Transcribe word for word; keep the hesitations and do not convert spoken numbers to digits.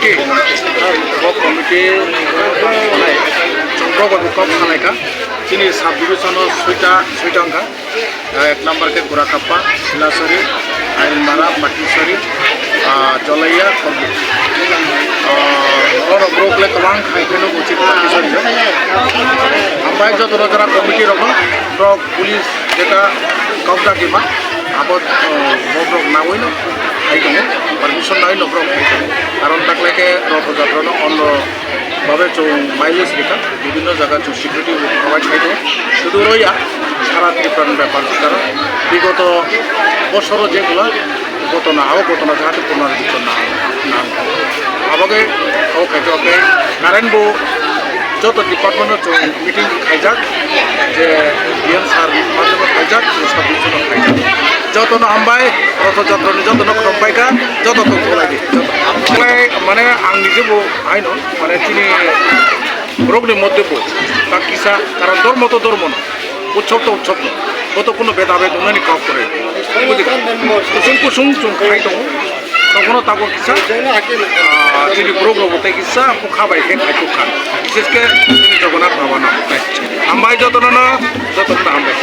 Bo committee, chwng bo kok salaikha. Chini sub division o soita, soita wngkha. Ek number khe Gurakappa, Silasari, Ailmara, Patisari, ah, Jolaiya, Khorbu. Ah, oro borok le kwbang khai kheno uchit Patisari. Hambai joto jara committee rokno, borok police jeta kok dagi ma, abo, ah, borok nawi no khai tongo, permission nawi no borok khai tongo. Karon taklai khe rotho jatra no ondo babe chwng mileage rikha, bibhinno jaga chwng security provide khai tongo. Sudu oro ya, sara Tripura ni bepar jara bigoto bosoro jegula gotona, o gotona jahate punarbichar na, na. Aboge o khai khe, okay, current bo joto department no chwng meeting khaijak, je D M sir ni madhyome khaijak, chwng sub division no khaijak. Joto no hambai, rotho jatra ni joto no khulumbai kha, joto tong thulai di. Joto. Mane ang nije bo haino, mane chini borok ni moddhe bo ta kisa, karon dhormo to dhormo no, utsob to utsob no, bo to kuno beda bed wngnani kok kwrwi. Bujikha? Kusung kusung chwng khai tongo, tongphano tabuk kisa, ah, chini borok rok bo tei kisa bwkha bai khe khai tok kha, bises khe chini Jagannath Baba no. Hambai joto no, joto no hambai.